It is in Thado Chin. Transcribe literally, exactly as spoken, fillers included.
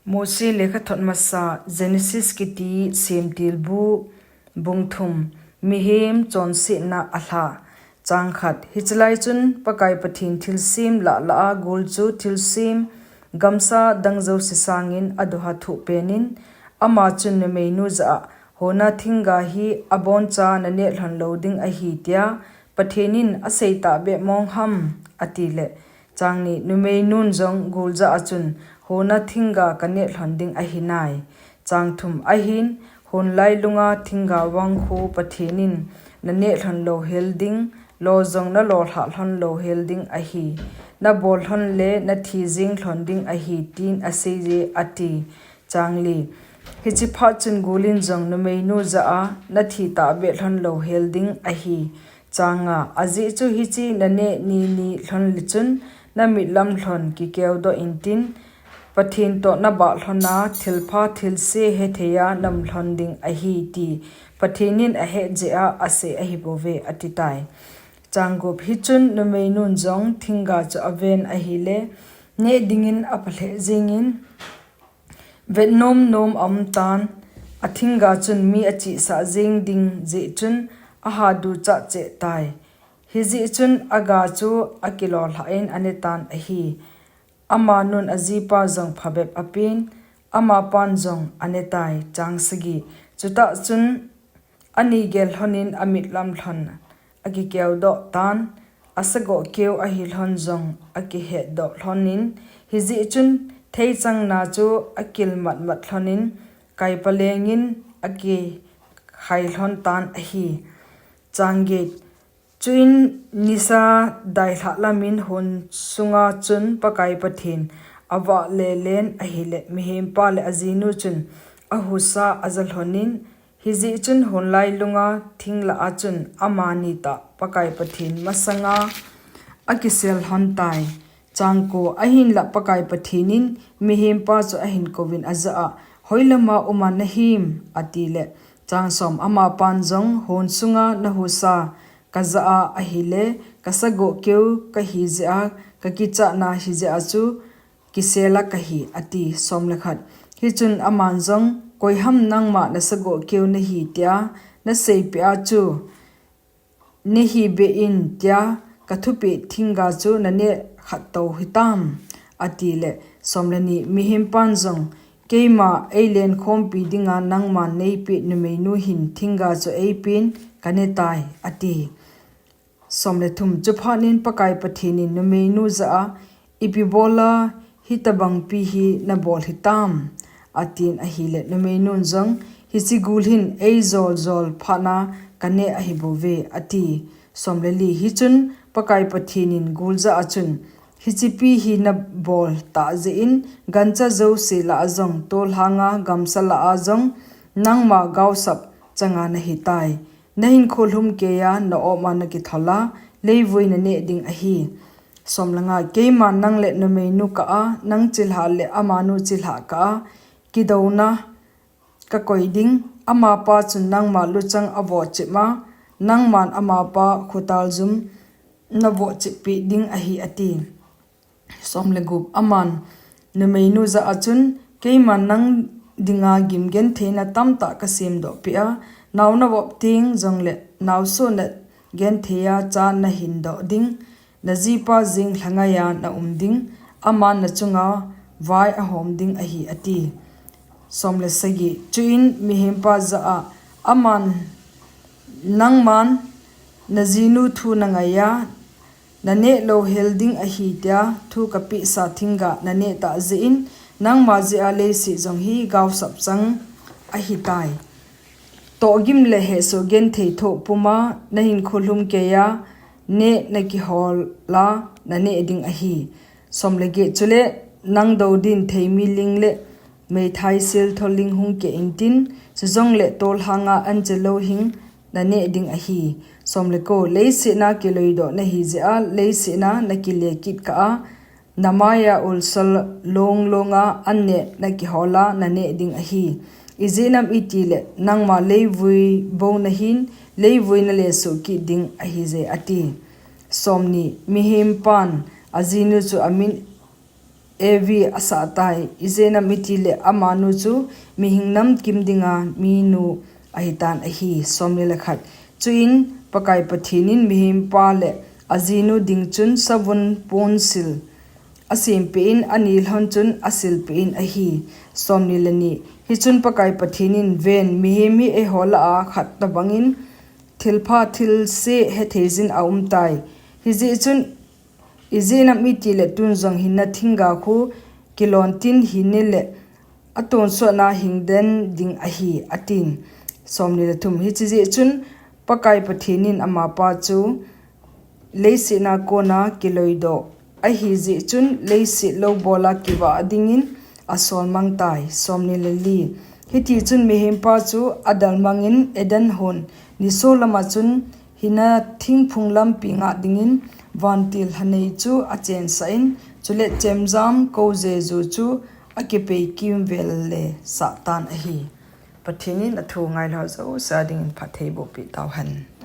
Mosi lekhathot masa, Genesis kiti semtilbu, bung thum, mihem chonsetna alha. Chang khat, hichelai chun Pakai Pathen thilsem lah lah a gul chu thilsem gamsa dang jouse sangin adoha thuh penin, ama chun numeinu jah a, hona thingga hi aboncha naneh lhon lou ding ahi tia Pathen in asei tahbeh mong ham, atile, Chang ni, numeinun jong gul jah a chun, hona thingga kaneh lhon ding ahi nai. Chang thum, ahin, hon lailunga thingga vang khu Pathen in naneh lhon louhel ding, lo jong nalolhah lhon louhel ding ahi. Nabol lhon le nathi jeng lhon ding ahi, tin aseiye, ati. Chang li, hiche phat chun gul in jong numeinu jah a nathi tahbeh lhon louhel ding ahi. Chang nga, ajeh chu hiche naneh ni ni lhon le chun namit lam lhon kikeudoh intin, Pathen toh nabah lhon a thilpha thilse hethei a naum lhon ding ahi ti Pathen in ahet jeh a asei ahibouve, ati tai. Chang gup, hichun numeinun jong thingga chu aven ahile, neh dingin apha lheh jengin, vet nom nom aum tan, athingga chun mi achihsah jeng ding jeh chun aha duchah cheh tai. Hijeh chun aga chu akilolhah in ane tan ahi. Amanun ajipa jong phabep apen, amapan jong ane tai. Chang sagi, chutah chun ani gel lhonin amit lam lhon akikeudoh tan, asagoh keu ahi lhon jong akihetdoh lhonin, hijeh chun theichang na chu akil matmat lhonin, kaipalengin akikhai lhon tan ahi. Chang get, chuin nisa dailhah lamin hon sunga chun Pakai Pathen avah lelen ahile, mihempa le ajinu chun ahusa aja lhonin, hijeh chun hon lailunga thing lah a chun amani tah Pakai Pathen masanga akisel lhon tai. Chang ko, ahinlah Pakai Pathen in mihempa chu ahin kouvin ajah a, hoilama uma nahim, atile, chang som, amapan jong, hon sunga nahusa kajah a ahile, kasagoh keu kahi jeh a, kakichatna hijeh a chu kisel a kahi, ati. Som le khat, hichun aman jong, koiham nangma nasagoh keu nahi tia naseipeh a chu nehi beh in tia kathupeh thingga chu naneh khat tou hitam, atile, som le ni, mihempan jong, keima eilenkhompi dinga nangman neipeh numeinu hin thingga chu eipen kane tai, ati. Som le thum, chuphat in Pakai Pathen in numeinu jah a, ipi bola hitobangpi hi nabol hitam, atin ahile, numeinun jong, hiche gul hin eijol jol phat na kaneh ahibouve, ati. Som le li, hichun Pakai Pathen in gul jah a chun, hichepi hi nabol tah jeh in, gancha jouse lah a jong, tolhanga gamsa lah a jong, nangma gaosap changa nahitai. Nahinkho lhumkeiya na-op a nakithol a, leivui naneh ding ahi. Som le nga, keiman nang le numeinu kah a, nang chilhah le amanu chilhah kah a, kidouna kakoi ding, amapa chun nangma luchang avohchip a, nangman amapa khotaljum navohchippeh ding ahi, ati. Som le gup, aman numeinu jah a chun, keiman nang dinga gim gentheina tamtah kasemdoh peh a, nao navop teng jongle naosoh nagenthei a cha nahindoh ding, najipa jeng lhangaiya naum ding, aman nachunga vai ahom ding ahi, ati. Som le sagi, chuin mihempa jah a, aman, nangman najinu thu nangaiya, naneh louhel ding ahi tia thu kapehsa thingga naneh tah jeh in, nangma jeh a leiset jong hi gaosap chang ahitai. Tohgim le hesoh genthei thoh puma nahinkho lhumkeiya neh nakihol a naneh ding ahi. Som le get, chule nang dou din theimi ling le meithai seltho ling hung keh intin, chujongle tolhanga anche louhing naneh ding ahi. Som le ko, leiset a kiloidoh nahi jeh a, leiset a nakile kit kah a, namaiya ulsa long longa anneh nakihol a naneh ding ahi. Ijeh inem itile, nangma leivui bou nahin, leivui nalesuh kit ding ahije, ati. Somni, mihempan ajinu chu amin Evi asah tai. Ijeh-inem itile amanu chu mihem namkim dinga minu ahitan ahi. Somni le khat. Chuin Pakai Pathen in mihempa le ajinu ding chun savun ponsil asempeh in, anilhon chun asilpeh in ahi. Somni le ni. Hichun Pakai Pathen in, Ven, mihem hi eiho lah a khat tobangin thilpha thilse hetheijin aumtai. Hijeh chun ijeh-inem itile tun jong hinna thingga khu kilontin hinna le atonsotna hingden ding ahi, atin. Somni le thum. Hiche jeh chun Pakai Pathen in amapa chu leiset a kona kiloidoh ahi jeh chun leiset lou bola kivah dingin asolmang tai. Somni le li. Hiti chun mihempa chu adalmangin Eden hon niso lama chun hinna thingphung lampi ngah dingin vantil lhanei chu achensah in, chule chemjam kou jeju chu akipei kimvel le sahtan ahi. Pathen in athu ngailhah jouse dingin phatthei bohpeh tauhen.